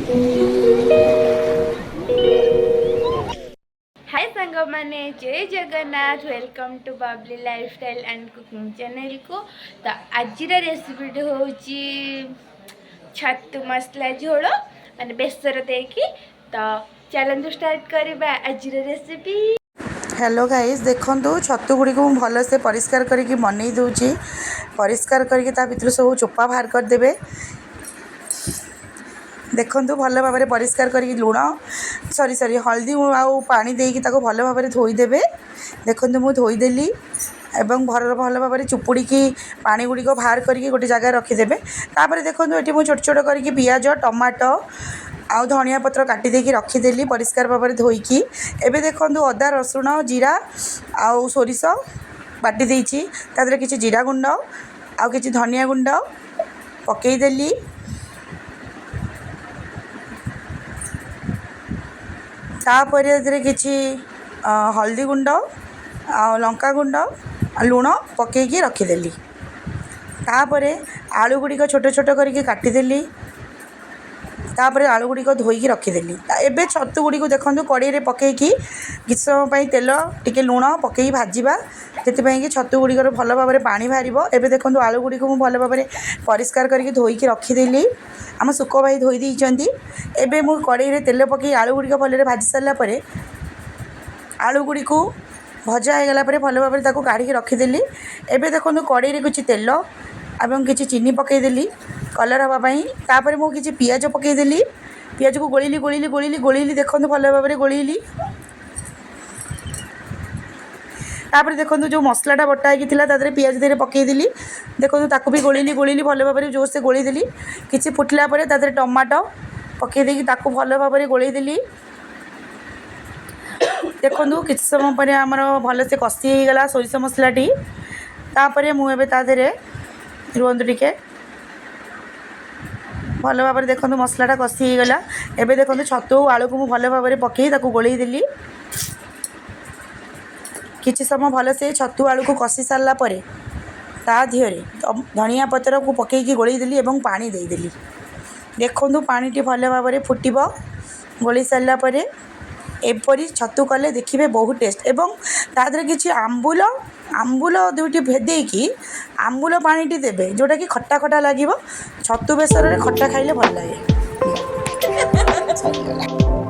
ହାଏ ସାଙ୍ଗମାନେ, ଜୟ Jagannath. Welcome to Babli lifestyle and cooking ଚ୍ୟାନେଲକୁ। ତ ଆଜିର ରେସିପିଟି ହେଉଛି ଛତୁ ମସଲା ଝୋଳ, ମାନେ ବେସର ଦେଇକି। ତ ଚାଲନ୍ତୁ ଷ୍ଟାର୍ଟ କରିବା ଆଜିର ରେସିପି। ହ୍ୟାଲୋ ଗାଇସ୍, ଦେଖନ୍ତୁ, ଛତୁ ଗୁଡ଼ିକୁ ମୁଁ ଭଲସେ ପରିଷ୍କାର କରିକି ବନେଇ ଦେଉଛି। ପରିଷ୍କାର କରିକି ତା ଭିତରୁ ସବୁ ଚୋପା ବାହାର କରିଦେବେ। ଦେଖନ୍ତୁ, ଭଲ ଭାବରେ ପରିଷ୍କାର କରିକି ଲୁଣ, ସରି ସରି, ହଳଦୀ ଆଉ ପାଣି ଦେଇକି ତାକୁ ଭଲ ଭାବରେ ଧୋଇଦେବେ। ଦେଖନ୍ତୁ, ମୁଁ ଧୋଇଦେଲି ଏବଂ ଭଲ ଭାବରେ ଚୁପୁଡ଼ିକି ପାଣି ଗୁଡ଼ିକ ବାହାର କରିକି ଗୋଟେ ଜାଗାରେ ରଖିଦେବେ। ତାପରେ ଦେଖନ୍ତୁ, ଏଠି ମୁଁ ଛୋଟ ଛୋଟ କରିକି ପିଆଜ, ଟମାଟୋ ଆଉ ଧନିଆ ପତ୍ର କାଟି ଦେଇକି ରଖିଦେଲି ପରିଷ୍କାର ଭାବରେ ଧୋଇକି। ଏବେ ଦେଖନ୍ତୁ, ଅଦା, ରସୁଣ, ଜିରା ଆଉ ସୋରିଷ ବାଟି ଦେଇଛି। ତା ଦେହରେ କିଛି ଜିରା ଗୁଣ୍ଡ ଆଉ କିଛି ଧନିଆ ଗୁଣ୍ଡ ପକାଇଦେଲି। ତାପରେ ଏଥିରେ କିଛି ହଳଦୀ ଗୁଣ୍ଡ ଆଉ ଲଙ୍କା ଗୁଣ୍ଡ ଆଉ ଲୁଣ ପକାଇକି ରଖିଦେଲି। ତାପରେ ଆଳୁ ଗୁଡ଼ିକ ଛୋଟ ଛୋଟ କରିକି କାଟିଦେଲି। ତାପରେ ଆଳୁ ଗୁଡ଼ିକ ଧୋଇକି ରଖିଦେଲି। ଏବେ ଛତୁ ଗୁଡ଼ିକୁ ଦେଖନ୍ତୁ, କଡ଼େଇରେ ପକାଇକି କିଛି ସମୟ ପାଇଁ ତେଲ ଟିକେ ଲୁଣ ପକାଇ ଭାଜିବା, ସେଥିପାଇଁ କି ଛତୁ ଗୁଡ଼ିକର ଭଲ ଭାବରେ ପାଣି ବାହାରିବ। ଏବେ ଦେଖନ୍ତୁ, ଆଳୁ ଗୁଡ଼ିକୁ ମୁଁ ଭଲ ଭାବରେ ପରିଷ୍କାର କରିକି ଧୋଇକି ରଖିଦେଲି। ଆମ ସୁକ ଭାଇ ଧୋଇ ଦେଇଛନ୍ତି। ଏବେ ମୁଁ କଡ଼େଇରେ ତେଲ ପକାଇ ଆଳୁ ଗୁଡ଼ିକ ଭଲରେ ଭାଜି ସାରିଲା ପରେ, ଆଳୁ ଗୁଡ଼ିକୁ ଭଜା ହେଇଗଲା ପରେ ଭଲ ଭାବରେ ତାକୁ କାଢ଼ିକି ରଖିଦେଲି। ଏବେ ଦେଖନ୍ତୁ, କଡ଼େଇରେ କିଛି ତେଲ ଏବଂ କିଛି ଚିନି ପକାଇଦେଲି କଲର୍ ହେବା ପାଇଁ। ତାପରେ ମୁଁ କିଛି ପିଆଜ ପକାଇଦେଲି। ପିଆଜକୁ ଗୋଳେଇଲି, ଗୋଳେଇଲି, ଗୋଳେଇଲି, ଗୋଳେଇଲି। ଦେଖନ୍ତୁ, ଭଲ ଭାବରେ ଗୋଳେଇଲି। ତାପରେ ଦେଖନ୍ତୁ, ଯେଉଁ ମସଲାଟା ବଟା ହେଇକି ଥିଲା, ତା ଦେହରେ ପିଆଜ ଦେହରେ ପକାଇଦେଲି। ଦେଖନ୍ତୁ, ତାକୁ ବି ଗୋଳେଇଲି, ଗୋଳେଇଲି, ଭଲ ଭାବରେ ଜୋରସେ ଗୋଳେଇଦେଲି। କିଛି ଫୁଟିଲା ପରେ ତା ଦେହରେ ଟମାଟୋ ପକାଇ ଦେଇକି ତାକୁ ଭଲ ଭାବରେ ଗୋଳେଇଦେଲି। ଦେଖନ୍ତୁ, କିଛି ସମୟ ପରେ ଆମର ଭଲସେ କଷି ହେଇଗଲା ସୋରିଷ ମସଲାଟି। ତାପରେ ମୁଁ ଏବେ ତା ଦେହରେ, ରୁହନ୍ତୁ ଟିକେ, ଭଲ ଭାବରେ ଦେଖନ୍ତୁ, ମସଲାଟା କଷି ହେଇଗଲା। ଏବେ ଦେଖନ୍ତୁ, ଛତୁ ଆଳୁକୁ ମୁଁ ଭଲ ଭାବରେ ପକାଇ ତାକୁ ଗୋଳେଇ ଦେଲି। କିଛି ସମୟ ଭଲସେ ଛତୁ ଆଳୁକୁ କଷି ସାରିଲା ପରେ ତା ଦେହରେ ଧନିଆ ପତ୍ରକୁ ପକାଇକି ଗୋଳେଇ ଦେଲି ଏବଂ ପାଣି ଦେଇଦେଲି। ଦେଖନ୍ତୁ, ପାଣିଟି ଭଲ ଭାବରେ ଫୁଟିବ ଗୋଳେଇ ସାରିଲା ପରେ। ଏପରି ଛତୁ କଲେ ଦେଖିବେ ବହୁତ ଟେଷ୍ଟ। ଏବଂ ତା ଦେହରେ କିଛି ଆମ୍ବୁଲ ଦୁଇଟି ଭେଦେଇକି ଆମ୍ବୁଲ ପାଣିଟି ଦେବେ, ଯେଉଁଟାକି ଖଟା ଖଟା ଲାଗିବ। ଛତୁ ବେସରରେ ଖଟା ଖାଇଲେ ଭଲ ଲାଗେ। ସରିଗଲା।